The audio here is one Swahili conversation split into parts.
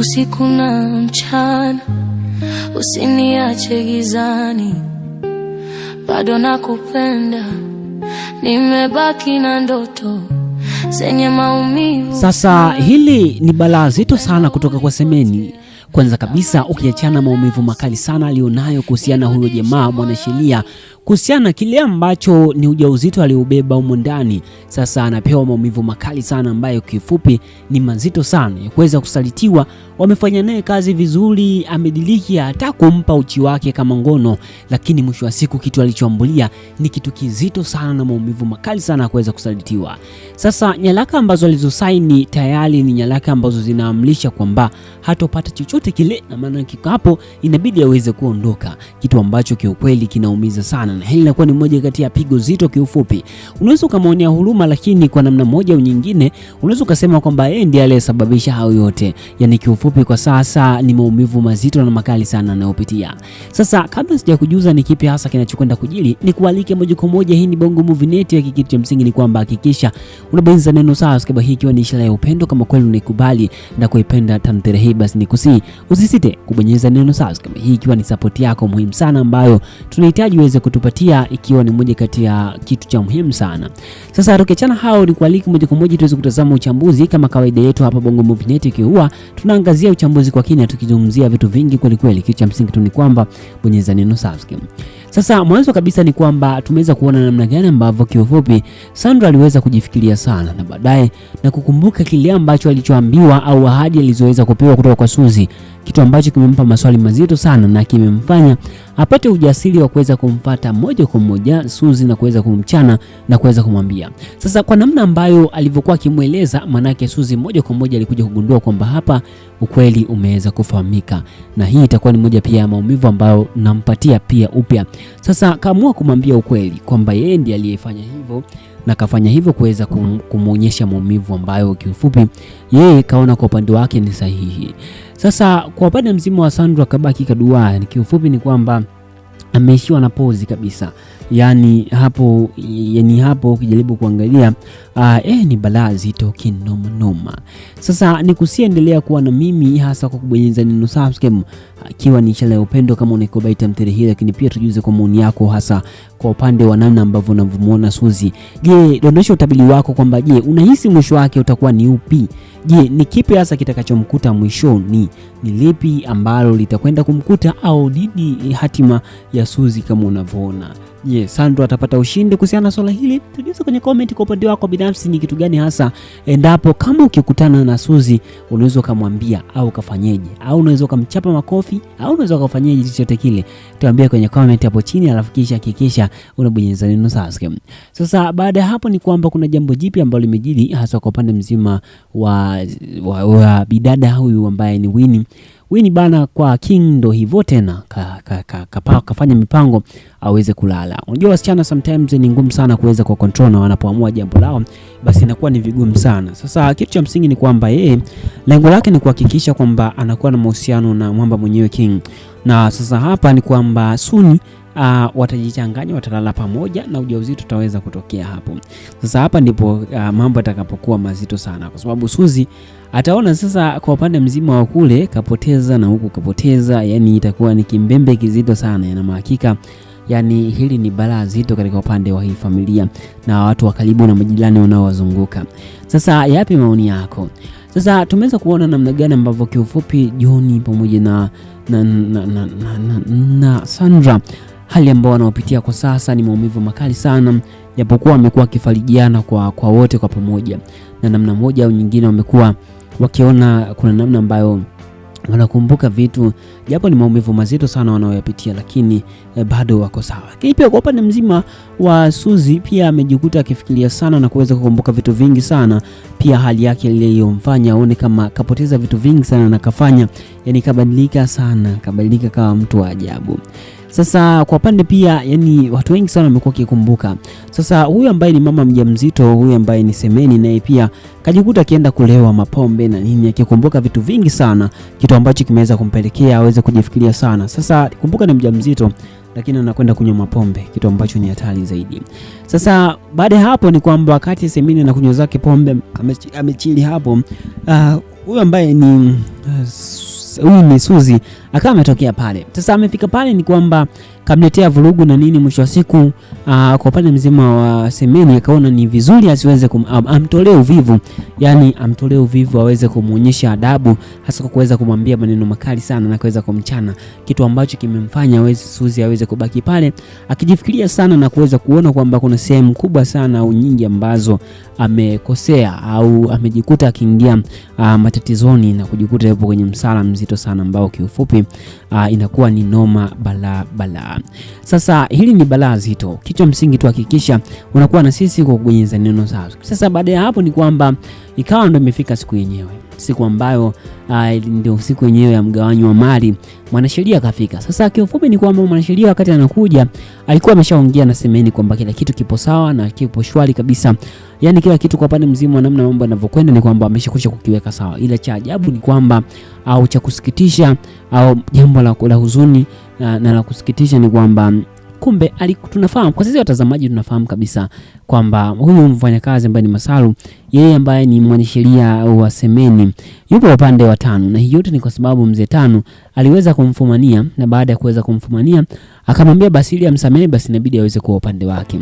Usiku na mchana, usiniache gizani, bado nakupenda, nimebaki na ndoto zenye maumivu. Sasa hili ni balaa zito sana kutoka kwa Semeni. Kwanza kabisa, ukiachana maumivu makali sana alionayo kuhusiana na huyo jamaa mwanasheria, kuhusiana na kile ambacho ni ujauzito aliobeba humo ndani, sasa anapewa maumivu makali sana ambayo kifupi ni mazito sana ya kuweza kusalitiwa. Wamefanya naye kazi vizuri, amediliki hata kumpa uchi wake kama ngono, lakini mwisho wa siku kitu alichoambulia ni kitu kizito sana na maumivu makali sana ya kuweza kusalitiwa. Sasa nyaraka ambazo alizosaini tayari ni nyaraka ambazo zinaamrisha kwamba hatopata chochote kile, na maana hapo inabidi aweze kuondoka, kitu ambacho kiukweli kinaumiza sana, na hili linakuwa ni moja kati ya pigo zito. Kiufupi, unaweza ukamwonea huruma, lakini kwa namna moja au nyingine unaweza ukasema kwamba yeye ndiye aliyesababisha hayo yote. Yani kiufupi, kwa sasa ni maumivu mazito na makali sana anayopitia. Sasa kabla sijakujuza ni kipi hasa kinachokwenda kujiri, ni kualike moja kwa moja, hii ni Bongo Movie Network. Kitu cha msingi ni kwamba hakikisha unabonyeza neno subscribe, hii ikiwa ni ishara ya upendo. Kama kweli unaikubali na kuipenda tamthilia hii, basi nikusihi usisite kubonyeza neno subscribe, hii ikiwa ni support yako muhimu sana ambayo tunahitaji uweze kutupatia, ikiwa ni moja kati ya kitu cha muhimu sana. Sasa tukiachana hao, ni kualike moja kwa moja tuweze kutazama uchambuzi kama kawaida yetu hapa Bongo Movie Network, huwa tunaangazia uchambuzi kwa kina, tukizungumzia vitu vingi kweli kweli. Kitu cha msingi tu ni kwamba bonyeza neno subscribe. Sasa mwanzo kabisa ni kwamba tumeweza kuona namna gani ambavyo kiufupi Sandra aliweza kujifikiria sana na baadaye na kukumbuka kile ambacho alichoambiwa au ahadi alizoweza kupewa kutoka kwa Suzi, kitu ambacho kimempa maswali mazito sana na kimemfanya apate ujasiri wa kuweza kumfata moja kwa moja Suzi na kuweza kumchana na kuweza kumwambia. Sasa kwa namna ambayo alivyokuwa akimweleza, manake Suzi moja kwa moja alikuja kugundua kwamba hapa ukweli umeweza kufahamika, na hii itakuwa ni moja pia ya maumivu ambayo nampatia pia upya. Sasa kaamua kumwambia ukweli kwamba yeye ndiye aliyefanya hivyo na kafanya hivyo kuweza kumwonyesha maumivu ambayo kiufupi yeye kaona kwa upande wake ni sahihi. Sasa kwa upande mzima wa Sandra kabaki kaduaa, ni kiufupi ni kwamba ameishiwa na pozi kabisa, yani hapo, yani hapo ukijaribu kuangalia ni balaa zito kinoma noma. Sasa nikusiendelea kuwa na mimi hasa kwa kubonyeza neno subscribe, ikiwa ni ishara ya upendo kama unaikubali tamthilia hii, lakini pia tujuze kwa maoni yako, hasa kwa upande wa namna ambavyo unavyomuona Suzi. Je, dondosha utabiri wako kwamba je, unahisi mwisho wake utakuwa ni upi? Je, ni kipi hasa kitakachomkuta mwishoni? Ni lipi ambalo litakwenda kumkuta au nini hatima ya Suzi kama unavyoona? Je, Sandra atapata ushindi kuhusiana na swala hili? Tujuze kwenye comment kwa upande wako binafsi ni kitu gani hasa endapo kama ukikutana na Suzi unaweza ukamwambia au ukafanyeje, au unaweza ukamchapa makofi au unaweza ukafanyeje, chochote kile tuambie kwenye comment hapo chini, alafu kisha hakikisha unabonyeza neno subscribe. Sasa baada ya hapo ni kwamba kuna jambo jipya ambalo limejiri hasa kwa upande mzima wa bidada huyu ambaye ni Winnie. Winnie bana kwa King ndo hivyo tena kafanya mipango aweze kulala. Unajua wasichana sometimes ni ngumu sana kuweza kwa control, na wanapoamua jambo lao basi inakuwa ni vigumu sana. Sasa kitu cha msingi ni kwamba yeye lengo lake ni kuhakikisha kwamba anakuwa na mahusiano na mwamba mwenyewe King, na sasa hapa ni kwamba soon watajichanganya, watalala pamoja na ujauzito utaweza kutokea hapo. Sasa hapa ndipo mambo yatakapokuwa mazito sana, kwa sababu Suzi ataona sasa kwa upande mzima wa kule kapoteza na huku kapoteza, yani itakuwa ni kimbembe kizito sana, na mahakika yani hili ni balaa zito katika upande wa hii familia na watu wa karibu na majirani wanaowazunguka. Sasa yapi maoni yako? Sasa tumeweza kuona namna gani ambavyo kiufupi John pamoja na Sandra, hali ambayo wanaopitia kwa sasa ni maumivu makali sana, japokuwa wamekuwa wakifarijiana kwa wote kwa pamoja, na namna moja au nyingine wamekuwa wakiona kuna namna ambayo wanakumbuka vitu, japo ni maumivu mazito sana wanaoyapitia, lakini bado wako sawa. Lakini pia kwa upande mzima wa Suzi pia amejikuta akifikiria sana na kuweza kukumbuka vitu vingi sana, pia hali yake iliyomfanya aone kama kapoteza vitu vingi sana na kafanya yani kabadilika sana, kabadilika kama mtu wa ajabu. Sasa kwa upande pia, yani watu wengi sana wamekuwa wakikumbuka. Sasa huyu ambaye ni mama mjamzito, huyu ambaye ni Semeni, naye pia kajikuta akienda kulewa mapombe na nini, akikumbuka vitu vingi sana, kitu ambacho kimeweza kumpelekea aweze kujifikiria sana. Sasa kumbuka ni mjamzito, lakini anakwenda kunywa mapombe, kitu ambacho ni hatari zaidi. Sasa baada ya hapo ni kwamba wakati Semeni anakunywa zake pombe amechili hapo, Huyu ambaye ni huyu ni Suzi akawa ametokea pale. Sasa amefika pale ni kwamba kamletea vurugu na nini, mwisho wa siku kwa upande mzima wa Semeni akaona ni vizuri asiweze amtolee uvivu, yani amtolee uvivu aweze kumuonyesha adabu, hasa kwa kuweza kumwambia maneno makali sana na kuweza kumchana, kitu ambacho kimemfanya aweze Suzi aweze kubaki pale akijifikiria sana na kuweza kuona kwamba kuna sehemu kubwa sana au nyingi ambazo amekosea au amejikuta akiingia matatizoni na kujikuta yupo kwenye msala mzito sana ambao kiufupi inakuwa ni noma balaa balaa. Sasa hili ni balaa zito. Kichwa msingi tu hakikisha unakuwa na sisi kwa kubonyeza neno sasa. Sasa baada ya hapo ni kwamba ikawa ndio imefika siku yenyewe, siku ambayo ndio siku yenyewe ya mgawanyo wa mali. Mwanasheria kafika. Sasa kiufupi ni kwamba mwanasheria wakati anakuja alikuwa ameshaongea na Semeni kwamba kila kitu kipo sawa na kipo shwari kabisa. Yaani kila kitu kwa upande mzima namna mambo yanavyokwenda ni kwamba ameshakwisha kukiweka sawa. Ila cha ajabu ni kwamba au cha kusikitisha au jambo la huzuni na la kusikitisha ni kwamba kumbe tunafahamu kwa sisi watazamaji tunafahamu kabisa kwamba huyu mfanyakazi ambaye ni Masalu, yeye ambaye ni mwanasheria wa Semeni yupo upande wa Tano, na hii yote ni kwa sababu mzee Tano aliweza kumfumania, na baada ya kuweza kumfumania akamwambia basi ili amsamehe basi inabidi aweze kuwa upande wake.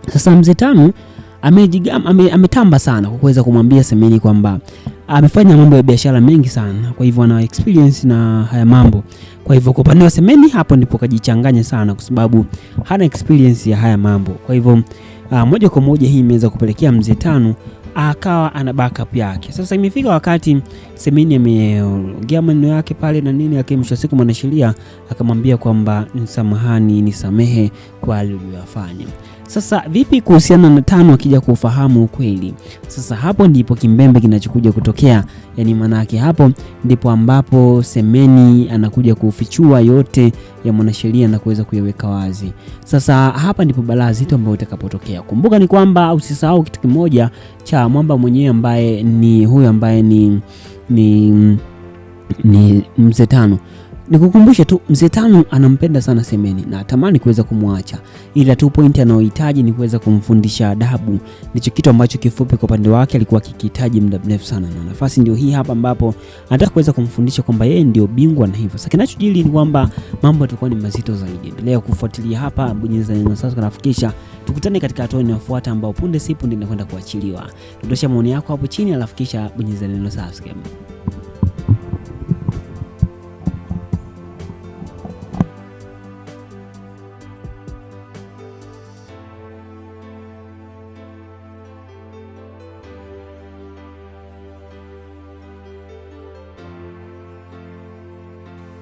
Sasa mzee Tano ametamba sana kwa kuweza kumwambia Semeni kwamba amefanya mambo ya biashara mengi sana, kwa hivyo ana experience na haya mambo. Kwa hivyo kwa upande wa Semeni hapo ndipo kajichanganya sana, kwa sababu hana experience ya haya mambo. Kwa hivyo moja kwa moja hii imeweza kupelekea mzee Tano akawa ana backup yake. Sasa imefika wakati Semeni ameongea maneno yake pale na nini, akimshwa siku mwanasheria akamwambia kwamba nisamahani, nisamehe kwa aliyofanya. Sasa vipi kuhusiana na Tano akija kufahamu ukweli? Sasa hapo ndipo kimbembe kinachokuja kutokea. Yani manake hapo ndipo ambapo Semeni anakuja kufichua yote ya mwanasheria na kuweza kuyaweka wazi. Sasa hapa ndipo balaa zito ambayo itakapotokea. Kumbuka ni kwamba usisahau kitu kimoja cha mwamba mwenyewe ambaye ni huyu ambaye ni mzee Tano. Nikukumbushe tu mzee Tano anampenda sana Semeni na atamani kuweza kumwacha, ila tu point anayohitaji ni kuweza kumfundisha adabu. Ndicho kitu ambacho kifupi kwa upande wake alikuwa kikihitaji muda mrefu sana, na nafasi ndio hii hapa ambapo anataka kuweza kumfundisha kwamba yeye ndio bingwa na hivyo. Sasa kinachojili ni kwamba mambo yatakuwa ni mazito zaidi. Endelea kufuatilia hapa, bonyeza neno sasa kunafikisha. Tukutane katika hatua inayofuata ambao punde si punde inakwenda kuachiliwa. Dondosha maoni yako hapo chini alafu kisha bonyeza neno subscribe.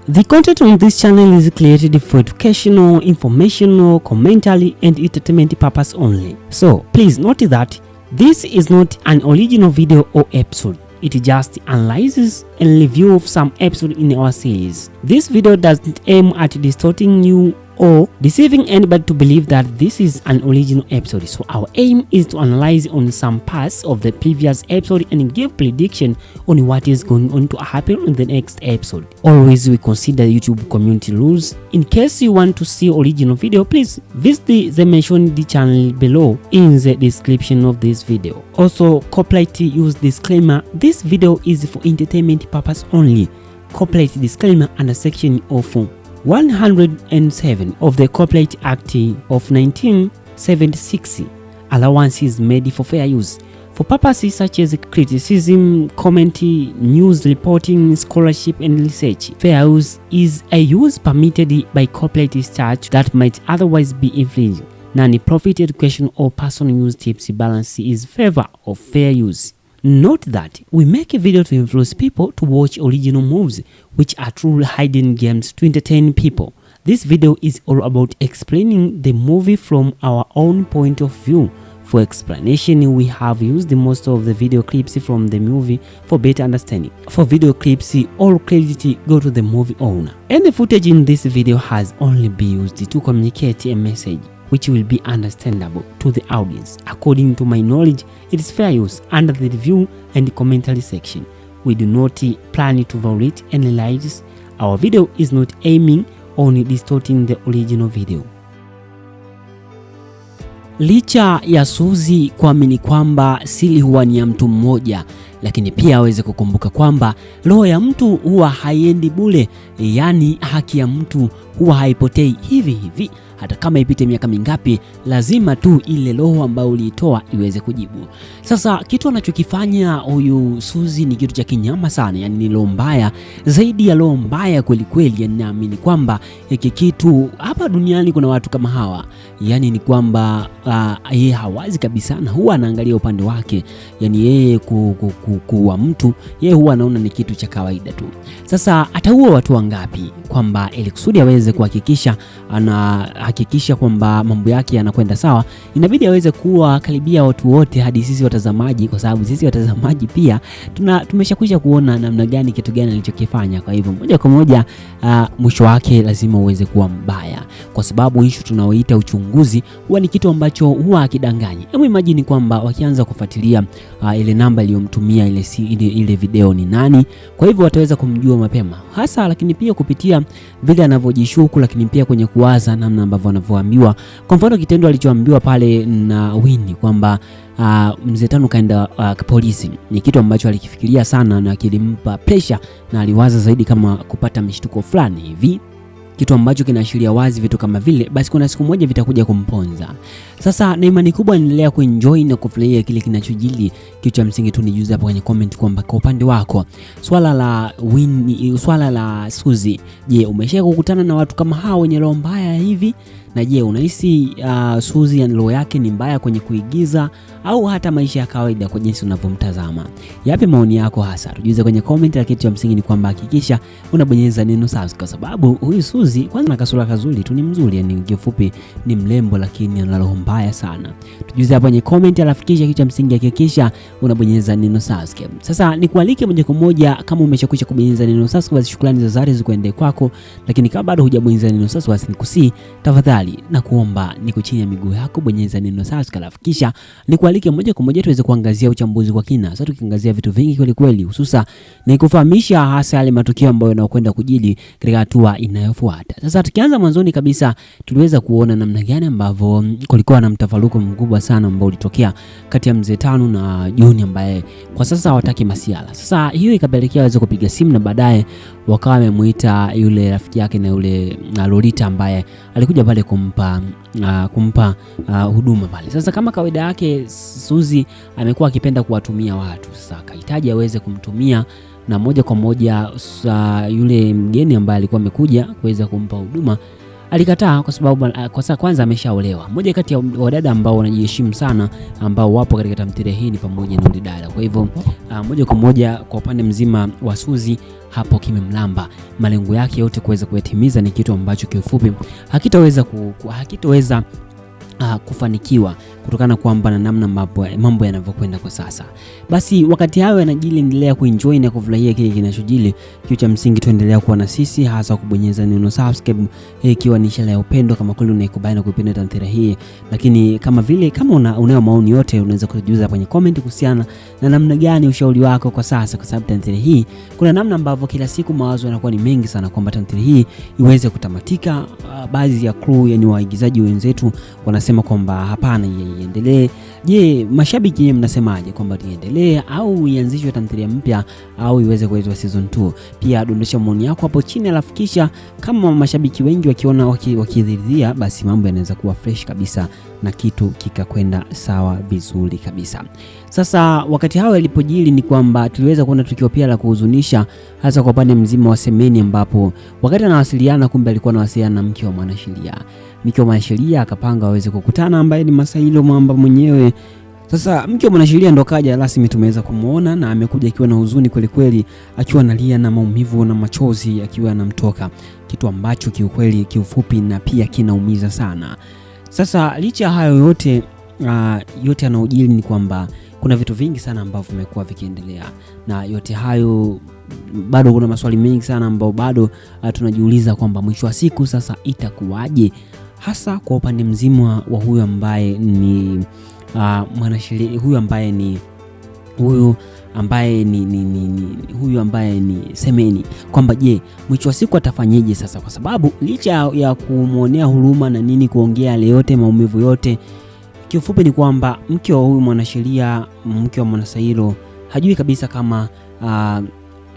The content on this channel is created for educational, informational, commentary and entertainment purpose only. So please note that this is not an original video or episode. It just analyzes and review of some episode in our series. This video doesn't aim at distorting you or deceiving anybody to believe that this is an original episode. So our aim is to analyze on some parts of the previous episode and give prediction on what is going on to happen in the next episode. Always we consider YouTube community rules. In case you want to see original video, please visit the mentioned channel below in the description of this video. Also, copyright use disclaimer: this video is for entertainment purpose only. Copyright disclaimer under section of 107 of the Copyright Act of 1976. Allowance is made for fair use for purposes such as criticism, comment, news reporting, scholarship and research. Fair use is a use permitted by copyright statute that might otherwise be infringed. Non-profit education or personal use tips balance is favor of fair use. Note that we make a video to influence people to watch original movies, which are true hidden gems to entertain people. This video is all about explaining the movie from our own point of view. For explanation, we have used most of the video clips from the movie for better understanding. For video clips, all credit go to the movie owner. And the footage in this video has only been used to communicate a message which will be understandable to the audience. According to my knowledge, it is fair use under the review and commentary section. We do not plan to violate any rights. Our video is not aiming on distorting the original video. Licha ya Suzi kuamini kwamba siri huwa ni ya mtu mmoja, Lakini pia aweze kukumbuka kwamba roho ya mtu huwa haiendi bure, yaani haki ya mtu huwa haipotei hivi hivi. Hata kama ipite miaka mingapi, lazima tu ile roho ambayo uliitoa iweze kujibu. Sasa kitu anachokifanya huyu Suzi ni kitu cha kinyama sana, yani ni roho mbaya zaidi ya roho mbaya kweli kweli. Yani naamini kwamba hiki kitu hapa duniani kuna watu kama hawa, yani ni kwamba yeye hawazi kabisa na huwa anaangalia upande wake, yani yeye kuua mtu yeye huwa anaona ni kitu cha kawaida tu. Sasa ataua watu wangapi kwamba ili kusudi aweze kuhakikisha anahakikisha kwamba mambo yake yanakwenda sawa, inabidi aweze kuwa karibia watu wote hadi sisi watazamaji, kwa sababu sisi watazamaji pia tumeshakwisha kuona namna gani kitu gani alichokifanya. Kwa hivyo moja kwa moja mwisho wake lazima uweze kuwa mbaya, kwa sababu issue tunaoita uchunguzi huwa ni kitu ambacho huwa hakidanganyi. Hebu imagine kwamba wakianza kufuatilia ile namba iliyomtumia ile video ni nani, kwa hivyo wataweza kumjua mapema hasa, lakini pia kupitia vile anavyojishuku, lakini pia kwenye kuwaza namna ambavyo anavyoambiwa. Kwa mfano kitendo alichoambiwa pale na Winnie kwamba mzee Tano kaenda polisi, ni kitu ambacho alikifikiria sana na kilimpa pressure na aliwaza zaidi kama kupata mshtuko fulani hivi, kitu ambacho kinaashiria wazi vitu kama vile basi kuna siku moja vitakuja kumponza. Sasa na imani kubwa endelea kuenjoy na kufurahia kile kinachojili. Kitu cha msingi tu nijuze hapo kwenye comment kwamba kwa upande wako swala la Winnie, swala la Suzi, je, umesha kukutana na watu kama hao wenye roho mbaya hivi? Na je, unahisi Suzi yani roho yake ni mbaya kwenye kuigiza au hata maisha ya kawaida kwa jinsi unavyomtazama? Yapi maoni yako hasa? Tujuze kwenye comment. Lakini kitu cha msingi ni kwamba hakikisha unabonyeza neno subscribe, kwa sababu huyu Suzi kwanza na kasura kazuri tu, ni mzuri, yani kifupi ni mrembo, lakini ana roho mbaya sana. Tujuze hapo kwenye comment, alafu kisha kitu cha msingi hakikisha unabonyeza neno subscribe. Sasa nikualike moja kwa moja, kama umeshakwisha kubonyeza neno subscribe, basi shukrani za dhati zikuende kwako, lakini kama bado hujabonyeza neno subscribe, basi nikusii tafadhali na kuomba niko chini ya miguu yako, bonyeza neno subscribe, alafu kisha nikualike moja kwa moja tuweze kuangazia uchambuzi kwa kina. Sasa tukiangazia vitu vingi kweli kweli, hususa ni kufahamisha hasa yale matukio ambayo yanakwenda kujili katika hatua inayofuata. Sasa tukianza mwanzoni kabisa, tuliweza kuona namna gani ambavyo kulikuwa na mtafaruko mkubwa sana ambao ulitokea kati ya mzee Tano na John ambaye kwa sasa hawataki masiala. Sasa hiyo ikapelekea waweze kupiga simu na baadaye wakawa wamemuita yule rafiki yake na yule Lolita ambaye alikuja pale kumpa huduma pale. Sasa kama kawaida yake Suzi amekuwa akipenda kuwatumia watu. Sasa akahitaji aweze kumtumia na moja kwa moja yule mgeni ambaye alikuwa amekuja kuweza kumpa huduma alikataa, kwa sababu kwa sababu kwanza ameshaolewa. Mmoja kati ya wadada ambao wanajiheshimu sana ambao wapo katika tamthilia hii ni pamoja na yule dada. Kwa hivyo moja kwa moja kwa upande mzima wa Suzi hapo kimemlamba. Malengo yake yote kuweza kuyatimiza ni kitu ambacho kiufupi hakitoweza kufanikiwa kutokana kwamba na namna mambo yanavyokwenda kwa sasa. Basi wakati hayo yanajili, endelea kuenjoy na kufurahia kile kinachojili. Kitu cha msingi tuendelea kuwa na sisi, hasa kubonyeza neno subscribe, ikiwa ni ishara ya upendo kama kweli unaikubali na kuipenda tamthilia hii. Lakini kama vile kama unayo maoni yote unaweza kutujuza kwenye comment kuhusiana na namna gani ushauri wako kwa sasa, kwa sababu tamthilia hii kuna namna ambavyo kila siku mawazo yanakuwa ni mengi sana kwamba tamthilia hii iweze kutamatika. Baadhi ya crew, yani waigizaji wenzetu wanasema kwamba hapana, iendelee. Je, mashabiki mnasemaje kwamba iendelee au ianzishwe tamthilia mpya au iweze kuitwa season 2? Pia dondosha maoni yako hapo chini, alafu kisha kama mashabiki wengi wakiona wakiridhia, basi mambo yanaweza kuwa fresh kabisa na kitu kikakwenda sawa vizuri kabisa. Sasa wakati hao yalipojili ni kwamba tuliweza kuona tukio pia la kuhuzunisha hasa kwa upande mzima wa Semeni, ambapo wakati anawasiliana kumbe alikuwa anawasiliana na mke wa mwanasheria. Mke wa mwanasheria akapanga waweze kukutana, ambaye ni Masailo Mwamba mwenyewe. Sasa mke wa mwanasheria ndo kaja rasmi, tumeweza kumuona na amekuja akiwa na huzuni kweli kweli, akiwa analia na maumivu na machozi akiwa anamtoka, kitu ambacho kiukweli kiufupi na pia kinaumiza sana. Sasa licha hayo yote yote yanayojili ni kwamba kuna vitu vingi sana ambavyo vimekuwa vikiendelea, na yote hayo bado kuna maswali mengi sana ambayo bado tunajiuliza kwamba mwisho wa siku sasa itakuwaje, hasa kwa upande mzima wa huyu ambaye ni mwanasheria, huyu ambaye ni huyu ambaye ni huyu ambaye ni Semeni, kwamba je, mwisho wa siku atafanyeje sasa, kwa sababu licha ya kumuonea huruma na nini, kuongea yale yote maumivu yote, kiufupi ni kwamba mke wa huyu mwanasheria, mke wa Mwanasailo Hajui kabisa kama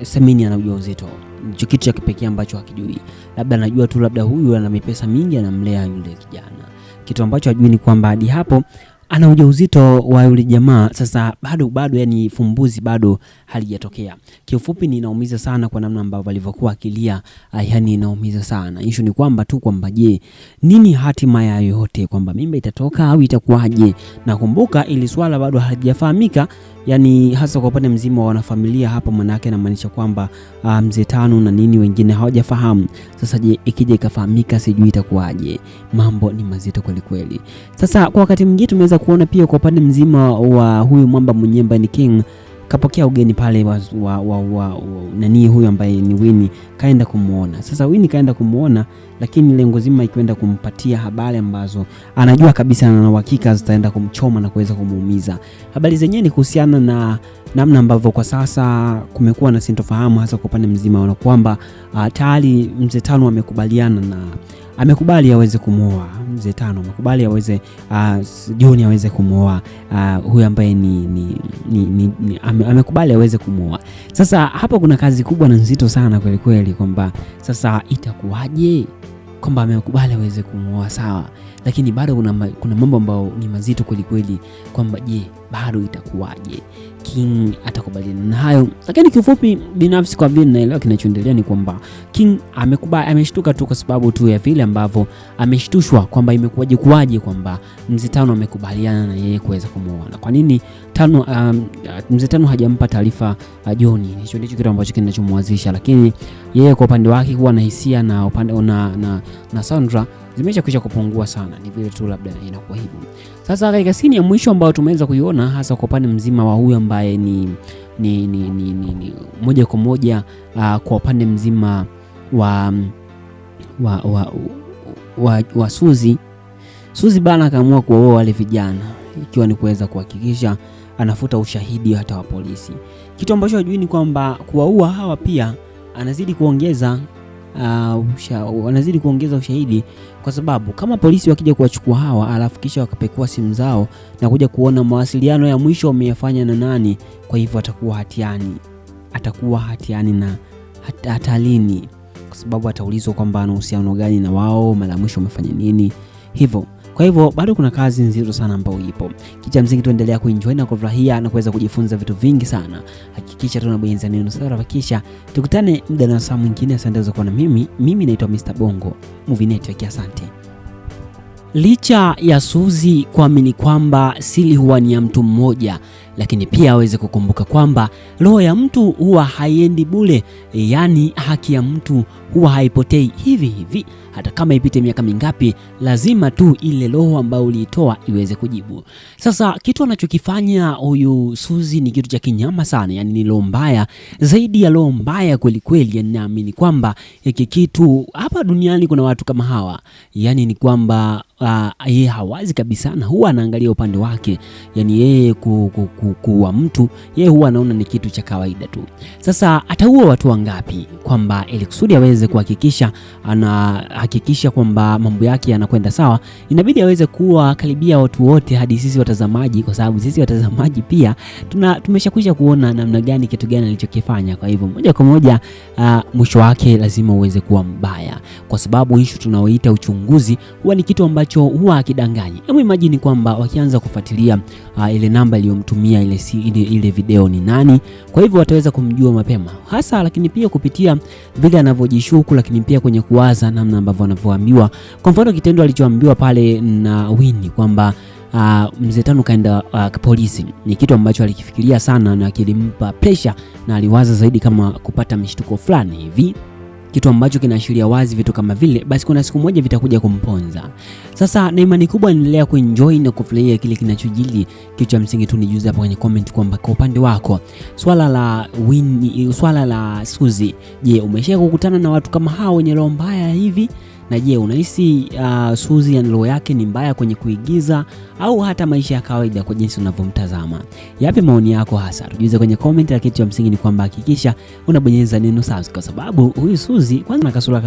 Semeni ana ujauzito. Ndicho kitu cha kipekee ambacho hakijui. Labda anajua tu labda huyu ana mipesa mingi anamlea yule kijana. Kitu ambacho hajui ni kwamba hadi hapo ana ujauzito wa yule jamaa. Sasa bado yani fumbuzi bado halijatokea. Kiufupi ni inaumiza sana kwa namna ambavyo alivyokuwa akilia, yani inaumiza sana. Issue ni kwamba tu kwamba je, nini hatima ya yote, kwamba mimba itatoka au itakuwaje? Na kumbuka ili swala bado halijafahamika, yani hasa kwa upande mzima wa wanafamilia hapo, manake inamaanisha kwamba mzee Tano na nini wengine hawajafahamu. Sasa je, ikija ikafahamika sijui itakuwaje? Mambo ni mazito kweli kweli. Sasa kwa wakati mwingine tumeweza kuona pia kwa upande mzima wa huyu mwamba mwenyewe ambaye ni King kapokea ugeni pale wa nani huyu ambaye ni Winnie kaenda kumuona. Sasa Winnie kaenda kumuona, lakini lengo zima ikienda kumpatia habari ambazo anajua kabisa na uhakika zitaenda kumchoma na kuweza kumuumiza. Habari zenyewe ni kuhusiana na namna ambavyo kwa sasa kumekuwa na sintofahamu hasa kwa upande mzima wa kwamba tayari mzee Tano amekubaliana na amekubali aweze kumuoa. Mzee Tano amekubali aweze John aweze kumuoa huyu ambaye ni amekubali aweze kumuoa. Sasa hapo kuna kazi kubwa na nzito sana kweli kweli, kwamba sasa itakuwaje kwamba amekubali aweze kumuoa, sawa, lakini bado kuna mambo ambayo ni mazito kweli kweli, kwamba je, bado itakuwaje King atakubaliana na hayo? Lakini kiufupi binafsi kwa vile naelewa kinachoendelea ni kwamba King amekubali, ameshtuka tu kwa sababu tu ya vile ambavyo ameshtushwa kwamba imekuwaje kuwaje kwamba mzee Tano amekubaliana na yeye kuweza kumuoa. Na kwa nini Tano mzee Tano hajampa taarifa John? Hicho ndicho kitu ambacho kinachomwazisha, lakini yeye kwa upande wake huwa na hisia na upande na Sandra zimesha kupungua sana, ni vile tu labda inakuwa hivyo. Sasa katika scene ya mwisho ambayo tumeweza kuiona hasa kwa upande mzima wa huyu ambaye ni moja kwa moja kwa upande mzima wa Suzi. Suzi bana akaamua kuwaoa wale vijana ikiwa ni kuweza kuhakikisha anafuta ushahidi hata wa polisi. Kitu ambacho hajui ni kwamba kuwaua hawa pia anazidi kuongeza ushahidi, kwa sababu kama polisi wakija kuwachukua hawa alafu kisha wakapekua simu zao na kuja kuona mawasiliano ya mwisho wameyafanya na nani, kwa hivyo atakuwa hatiani, atakuwa hatiani na hatalini, kwa sababu ataulizwa kwamba ana uhusiano gani na wao, mara mwisho wamefanya nini hivyo. Kwa hivyo bado kuna kazi nzito sana ambayo ipo. Kicha msingi tuendelea kuenjoy na kufurahia na kuweza kujifunza vitu vingi sana. Hakikisha tunabonyeza neno subscribe, kisha tukutane muda na saa mwingine. Asante za kuwa na mimi. Mimi naitwa Mr Bongo Movie Network. Asante. Licha ya Suzi kuamini kwamba siri huwa ni ya mtu mmoja, lakini pia aweze kukumbuka kwamba roho ya mtu huwa haiendi bure, yani haki ya mtu huwa haipotei hivi hivi. Hata kama ipite miaka mingapi, lazima tu ile roho ambayo uliitoa iweze kujibu. Sasa kitu anachokifanya huyu Suzi ni kitu cha kinyama sana, yani ni roho mbaya zaidi ya roho mbaya kweli kweli. Yani naamini kwamba hiki kitu hapa duniani kuna watu kama hawa, yani ni kwamba yeye hawazi kabisa na huwa anaangalia upande wake, yani yeye kuwa mtu yeye huwa anaona ni kitu cha kawaida tu. Sasa ataua watu wangapi kwamba ili kusudi aweze kuhakikisha anahakikisha kwamba mambo yake yanakwenda sawa, inabidi aweze kuwa karibia watu wote hadi sisi watazamaji, kwa sababu sisi watazamaji pia tumeshakwisha kuona namna gani kitu gani alichokifanya. Kwa hivyo moja kwa moja mwisho wake lazima uweze kuwa mbaya, kwa sababu issue tunaoita uchunguzi huwa ni kitu ambacho huwa hakidanganyi. Hebu imagine kwamba wakianza kufuatilia ile namba iliyomtumia ile video ni nani, kwa hivyo wataweza kumjua mapema hasa, lakini pia kupitia vile anavyojishuku, lakini pia kwenye kuwaza namna ambavyo anavyoambiwa. Kwa mfano kitendo alichoambiwa pale na Winnie kwamba mzee Tano kaenda polisi, ni kitu ambacho alikifikiria sana na kilimpa pressure na aliwaza zaidi kama kupata mshtuko fulani hivi, kitu ambacho kinaashiria wazi vitu kama vile basi kuna siku moja vitakuja kumponza. Sasa na imani kubwa endelea kuenjoy na kufurahia kile kinachojili. Kitu cha msingi tu nijuze hapo kwenye comment kwamba kwa upande wako swala la Winnie, swala la Suzi, je, umesha kukutana na watu kama hao wenye roho mbaya hivi? Na je, unahisi Suzi ya roho yake ni mbaya kwenye kuigiza au hata maisha ya kawaida kwa jinsi unavyomtazama? Yapi maoni yako hasa? Tujuze kwenye comment. Lakini kitu cha msingi ni kwamba hakikisha unabonyeza neno subscribe, kwa sababu huyu Suzi kwanza na kasura